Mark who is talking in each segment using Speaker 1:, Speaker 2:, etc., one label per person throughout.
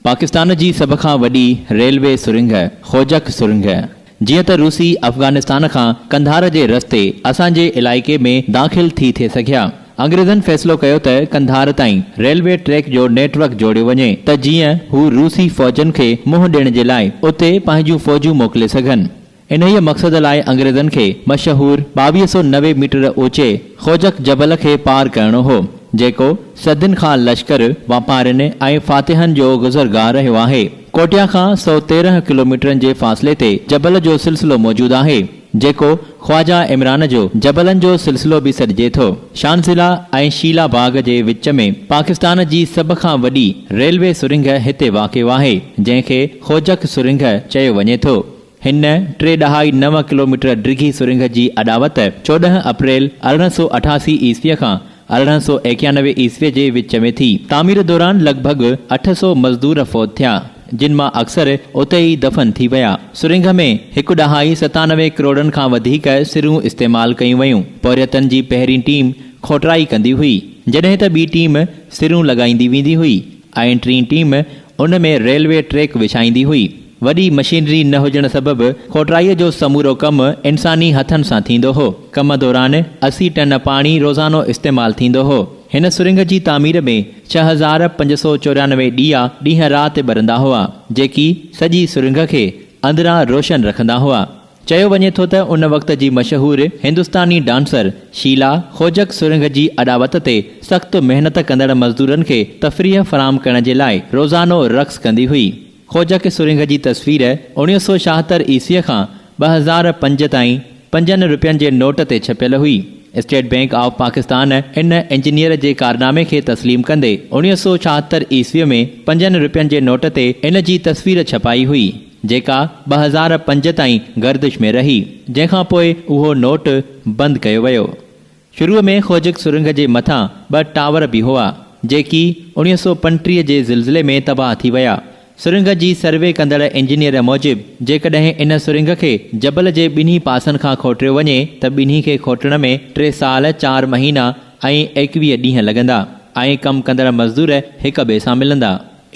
Speaker 1: پاڪستان جي سڀ کان وڏي ريلوي سرنگهه خوجڪ سرنگهه جيئن ته روسي افغانستان کان قنڌار جي رستي اسان جي علائقي ۾ داخل ٿي ٿي سگهيا. انگريزن فيصلو ڪيو ته قنڌار تائين ريلوي ٽريڪ جو نيٽ ورڪ جوڙيو وڃي ته جيئن هو روسي فوجن کي منهن ڏيڻ جي لاء اتي پنهنجون فوجون موڪلي سگهن. انهيء مقصد لاء انگريزن کي مشهور 2290 ميٽر اوچي خوجڪ جبل کي پار ڪرڻو هو، جيڪو صدين کان لشڪر، واپارين ۽ فاتحن جو گذرگاهه رهيو آهي. ڪوٽيا کان 113 ڪلوميٽرن جي فاصلي تي جبل جو سلسلو موجود آهي، جيڪو خواجه عمران جو جبلن جو سلسلو به سڏجي ٿو. شانزلا ۽ شيلا باغ جي وچ ۾ پاڪستان جي سڀ کان وڏي ريلوي سرنگهه هتي واقع آهي، جنهن کي خوجڪ سرنگهه چيو وڃي ٿو. هن ٽي ڏهائي نو ڪلوميٽر ڊگهي سرنگهه جي اڏاوت 14 اپريل 1888 عيسويء کان 1891 عيسويء جي وچ ۾ ٿي. تعمير دوران لڳ ڀڳ 800 مزدور فوت ٿيا، جن مان اڪثر اتي ئي دفن ٿي ويا. سرنگهه ۾ هڪ ڏهائي 97 ڪروڙن کان وڌيڪ سرون استعمال ڪيون ويون. پورهيتن جي پهرين ٽيم کوٽرائي ڪندي هئي، جڏهن ته ٻي ٽيم سرون لڳائيندي ويندي هئي ۽ ٽين ٽيم ان ۾ ريلوي ٽريڪ وڇائيندي هئي. وڏي مشينري نه هجڻ سبب کوٽرائيء جو سمورو ڪم انساني هٿن سان ٿيندو هو. ڪم دوران 80 ٽن پاڻي روزانو استعمال ٿيندو هو. هن سرنگهه جي تعمير ۾ 6594 ڏيئا ڏينهن رات ٻرندا هئا، جيڪي سڄي سرنگهه کي اندران روشن رکندا هئا. چيو وڃي ٿو ته ان وقت جي مشهور هندستاني ڊانسر شيلا خوجڪ سرنگهه جي اڏاوت تي سخت محنت ڪندڙ مزدورن کي تفريح فراهم ڪرڻ جي لاء روزانو رقص ڪندي هئي. خوجڪ سرنگهه جي تصوير 1976 عيسويء کان 2005 تائين پنجن رپين جي نوٽ تي ڇپيل هئي. State bank of Pakistan in engineer جي ڪارنامي کي تسليم ڪندي 1976 عيسويء ۾ پنجن رپين جي نوٽ تي ان جي تصوير ڇپائي هئي، جيڪا 2005 تائين گردش ۾ رهي، جنهن کان پوء اهو نوٽ بند ڪيو ويو. شروع ۾ خوجڪ سرنگهه جي مٿان ٻه ٽاور به هئا، جيڪي 1935 جي زلزلي ۾ تباهه ٿي ويا. سرنگهه جي سروي ڪندڙ انجنيئر موجب جيڪڏهن ان سرنگهه کي جبل جي ٻنهي پاسن کان کوٽريو وڃي ته ٻنهي کي کوٽڻ ۾ ٽي سال چار مهينا ۽ 21 ڏينهن لڳندا ۽ ڪم ڪندڙ مزدور هڪ ٻئي سان ملندا.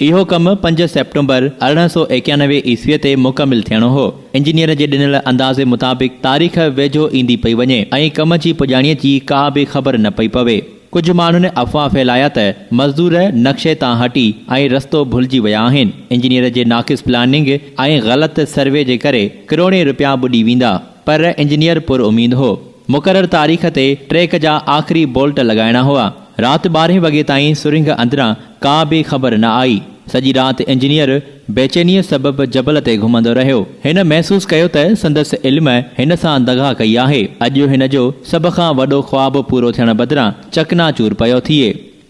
Speaker 1: اهو ڪم پنج سيپٽمبر 1891 عيسويء تي مڪمل ٿيڻو هو. انجنيئر جي ڏنل اندازي مطابق تاريخ ويجهو ايندي پئي وڃي ۽ ڪم جي پڄاڻيء جي ڪا به خبر نه پئي پوي. ڪجهه ماڻهن افواهه ڦهلايا ته مزدور نقشي تان هٽي ۽ رستو ڀلجي ويا آهن. انجنيئر جي ناقص پلاننگ ۽ غلط سروي جي ڪري ڪروڙين رپيا ٻڏي ويندا. پر انجنيئر پر اميد هو. مقرر تاريخ تي ٽريڪ جا آخري بولٽ لڳائڻا هئا. رات ٻارهين وڳي تائين سرنگهه اندران ڪا به خبر نه آئي. سڄي رات انجنيئر بيچينيء سبب جبل تي گهمندو رهيو. هن محسوس ڪيو ته سندس علم هن سان دغا ڪئي آهي. اڄ هن جو سڀ کان وڏو خواب پورو ٿيڻ بدران چڪناچور پيو ٿئي.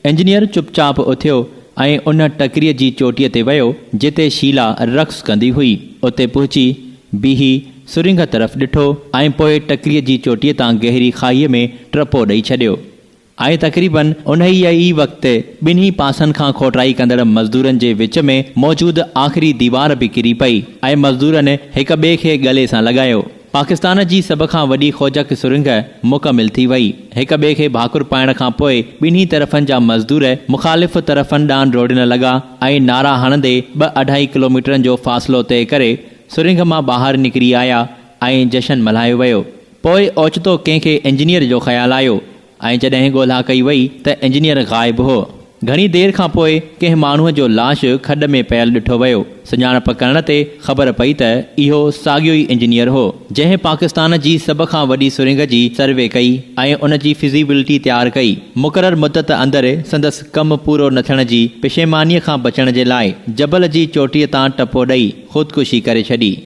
Speaker 1: انجنيئر چپ چاپ اٿيو ۽ ان ٽڪريء جي چوٽيء تي ويو، جتي شيلا رقص ڪندي هئي. اتي پهچي، بيهي، سرنگهه طرف ڏٺو ۽ پوء ٽڪريء جي چوٽيء تان گهري کاهيء ۾ ٽپو ڏئي ڇڏيو. ۽ تقريباً انهيء ئي وقت ٻنهي پاسن کان کوٽائي ڪندڙ مزدورن جي وچ ۾ موجود آخري ديوار به ڪري پئي ۽ مزدورن هڪ ٻئي کي ڳلي سان لڳايو. پاڪستان جي سڀ کان وڏي خوجڪ سرنگهه مڪمل ٿي وئي. هڪ ٻئي کي ڀاڪر پائڻ کان پوء ٻنهي طرفن جا مزدور مخالف طرفن ڏانهن ڊوڙڻ لڳا ۽ نعرا هڻندي ٻه اڍائي ڪلوميٽرن جو فاصلو طئي ڪري سرنگهه مان ٻاهر نڪري آيا ۽ جشن ملهايو ويو. پوء اوچتو ڪنهن کي انجنيئر جو خيال آيو ۽ جڏهن ڳولها ڪئي وئي ته انجنيئر غائب هو. گهڻي دير کان پوء ڪنهن ماڻهوء جو لاش کڏ ۾ پيل ڏٺو ويو. سڃاڻپ ڪرڻ تي خبر پئي ته اهو ساڳيو ئي انجنيئر هو، جنهن پاڪستان جي سڀ کان وڏي سرنگهه جي سروي ڪئي ۽ ان جي فزيبلٽي تيار ڪئي. مقرر مدت اندر سندس ڪم پورو نه ٿيڻ جي پشيمانيء کان بچڻ جي لاء جبل جي چوٽيء تان ٽپو ڏئي خودڪشي ڪري ڇڏي.